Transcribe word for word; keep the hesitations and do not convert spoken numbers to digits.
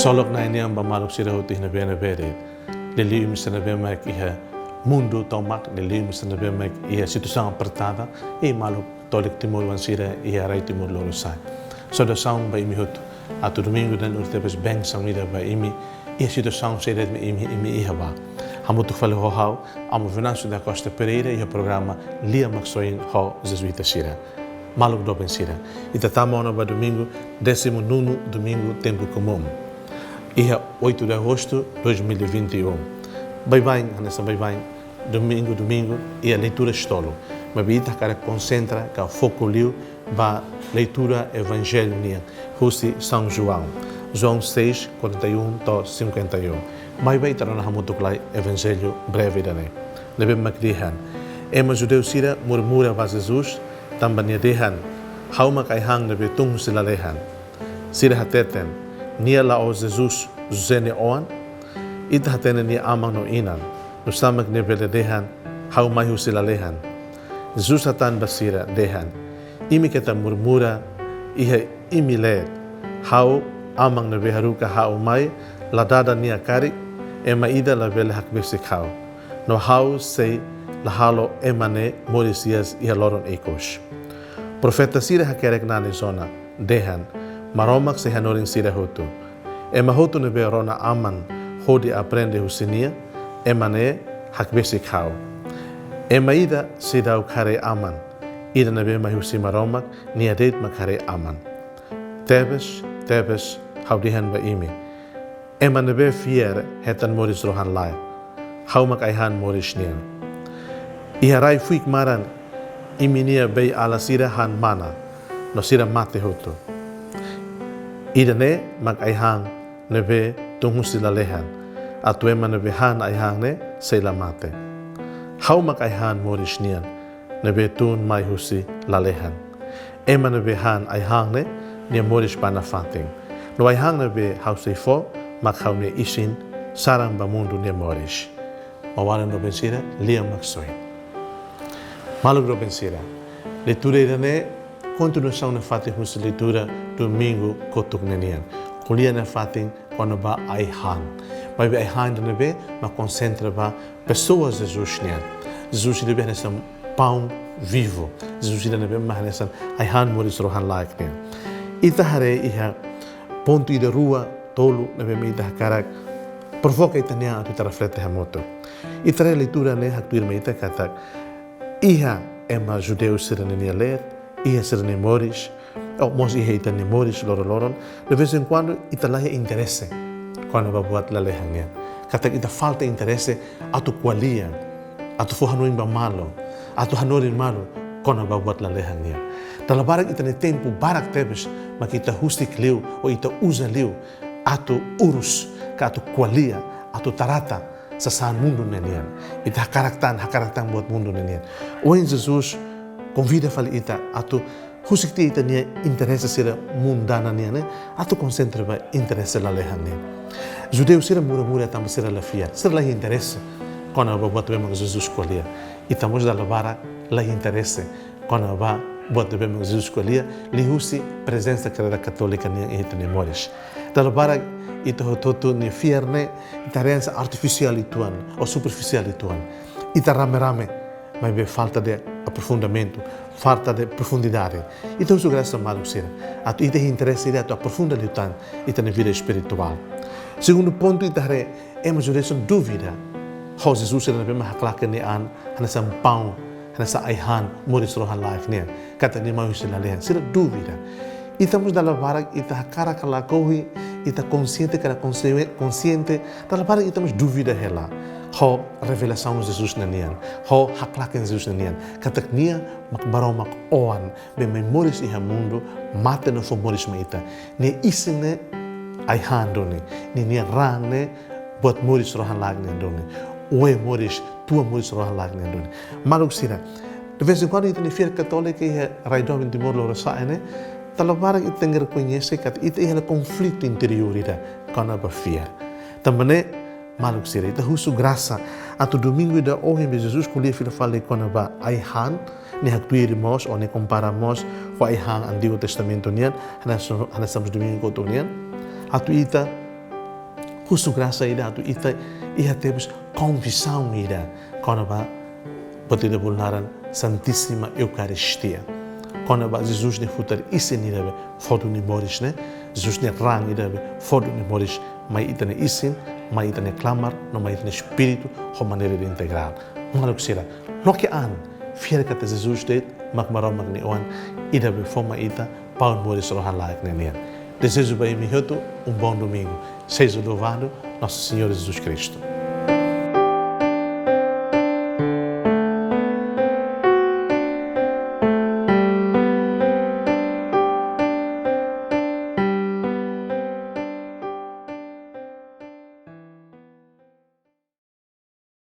Ksolok Na'i nian ba maluk sira hotu iha ne'ebé-ne'ebé de'it. Liuliu imi sira ne'ebé mak iha mundu tomak, liuliu imi sira ne'ebé mak iha situasaun apertada, i maluk Katolik timoroan sira iha rai Timor Lorosa'e. Saudasaun ba imi hotu. Atu domingu ida-ne'e lori tebes bensaun ida ba imi, iha situasaun saida de'it mak imi, imi iha ba. Hamutuk fali ho ha'u, Amu Venâncio da Costa Pereira, iha programa Lia Maksoin ho Jezuíta sira. Maluk doben sira, ita tama ona ba domingu, décimo nono domingu tempu komún. Iha oito de agosto dois mil e vinte e um. Baibain, hanesan baibain, domingu, domingu, iha leitura tolu. Maibé ita hakarak konsentra ka foku liu ba leitura Evanjellu nian husi São João. João seis, quarenta e um to'o cinquenta e um. Maibé ita rona hamutuk lai Evanjellu breve ida-ne'e. Ne'ebé mak dehan: Ema judeu sira murmura ba Jesus, tanba nia dehan: Ha'u mak ai-han ne'ebé tun husi lalehan. Sira hateten: Nia la'ós Jesus, José nia oan? Ita hatene nia aman no inan. Nusá mak nia bele dehan: Ha'u mai husi lalehan? Jesus hatán ba sira, dehan: Imi keta murmura iha imi leet. Ha'u, Aman ne'ebé haruka ha'u mai, la dada nia karik, ema ida labele hakbesik ha'u. No ha'u sei la halo ema ne'e moris hi'as iha loron ikus. Profeta sira hakerek nanis ona, dehan: Maromak sei hanorin sira hotu. Ema hotu ne'ebé rona Aman hodi aprende husi nia, ema ne'e hakbesik ha'u. Ema ida seidauk haree Aman, ida ne'ebé mai husi Maromak, nia de'it mak haree Aman. Tebes, tebes, ha'u dehan ba imi: Ema ne'ebé fiar hetan moris rohan-laek. Ha'u mak ai-han moris nian. Iha rai fuik maran, imi-nia bei-ala sira han mana, no sira mate hotu. Ida-ne'e mak ai-han ne'ebé tun husi lalehan, atu ema ne'ebé han ai-han ne'e sei la mate. Ha'u mak ai-han moris nian, ne'ebé tun mai husi lalehan. Ema ne'ebé han ai-han ne'e, nia moris ba nafatin. No ai-han ne'ebé ha'u sei fó, mak ha'u-nia isin, saran ba mundu nia moris. Maluk doben sira, Lia Maksoin. Maluk doben sira, leitura ida-ne'e kontinuasaun nafatin husi leitura domingu kotuk ne'e nian. Ko'alia nafatin kona-ba ai-han. Maibé ai-han ida ne'ebé mak konsentra ba pesoa Jesus nian. Jesus ida ne'ebé hanesan paun vivu. Jesus ida ne'ebé mak hanesan ai-han moris rohan-laek nian. Ita haree iha pontu ida, rua, tolu ne'ebé mak ita hakarak provoka ita-nia an atu ita reflete hamutuk. Ita haree leitura ne'e haktuir mai ita katak iha ema judeu sira-nia leet, iha sira-nia moris, ou mós iha ita-nia moris loroloron, de vez em quando ita la iha interese kona-ba buat lalehan nian. Katak ita falta interese atu ko'alia, atu fó hanoin ba malu, atu hanorin malu kona-ba buat lalehan nian. Dala barak ita-nia tempu barak tebes mak ita husik liu, ou ita uza liu atu urus, ka atu ko'alia, atu trata sasán mundu ne'e nian. Ita hakarak tan, hakarak tan buat mundu ne'e nian. Ohin Jesus konvida fali ita atu husik tiha ita-nia interese sira mundana nian ne'e, atu konsentra ba interese lalehan nian. Judeu sira murmura tanba sira la fiar, sira la iha interese kona-ba buat ne'ebé mak Jesus ko'alia. Ita mós dala barak la iha interese kona-ba buat ne'ebé mak Jesus ko'alia, liuhusi prezensa Kreda Katólika nian iha ita-nia moris. Dala barak ita hotu-hotu nia fiar ne'e, ita haree hanesan artifisiál uitoan, ou superfisiál uitoan. Ita rame-rame, maibé falta de aprofundamentu, falta de profundidade. Ita husu grasa maluk sira atu ita iha interese ida atu aprofunda liután ita-nia vida espirituál. Segundu pontu, ita haree ema judeu sira dúvida ho Jesus sira ne'ebé mak haklaken nia an hanesan paun, hanesan ai-han moris rohan-laek nian, katak nia mai husi lalehan. Sira dúvida. Ita mós dala barak ita hakarak ka lakohi, ita konsiente ka la konsie-, konsiente, dala barak ita mós dúvida hela ho revelasaun Jesus ne'e nian, ho haklaken Jesus ne'e nian, katak nia mak Maromak oan ne'ebé mai moris iha mundu, mate no fó moris mai ita. Nia isin ne'e ai-han duni, nia, nia raan ne'e buat moris rohan-laek nian duni. Oe moris, tua moris rohan-laek nian duni. Maluk sira, de vez em quando ita-nia fiar katólika iha rai doben Timor Lorosa'e ne'e, dala barak ita tenke rekoñese katak ita iha konflitu interiór ida kona-ba fiar. Tanba ne'e, maluk sira, ita husu grasa atu domingu ida ohin ne'ebé Jesus ko'alia fila fali kona-ba ai-han, nia haktuir mós, ou nia kompara mós ho ai-han Antigu Testamentu nian, hanesan, hanesan mós domingu kotuk nian. Atu ita Husu grasa ida atu ita iha tebes konvisaun ida kona-ba buat ida bolu naran Santíssima Eucaristia. Kona-ba Jesus nia futar isin ida be fó duni moris ne'e, Jesus nia raan ida be fó duni moris mai ita-nia isin, mai ita-nia klamar, no mai ita-nia espíritu, ho maneira ida integrál. Maluk sira, loke an, fiar katak Jesus de'it mak Maromak nia Oan ida be fó mai ita paun moris rohan-laek ne'e nian. Dezeja ba imi hotu um bom domingo. Seja louvado Nosso Senhor Jesus Cristo.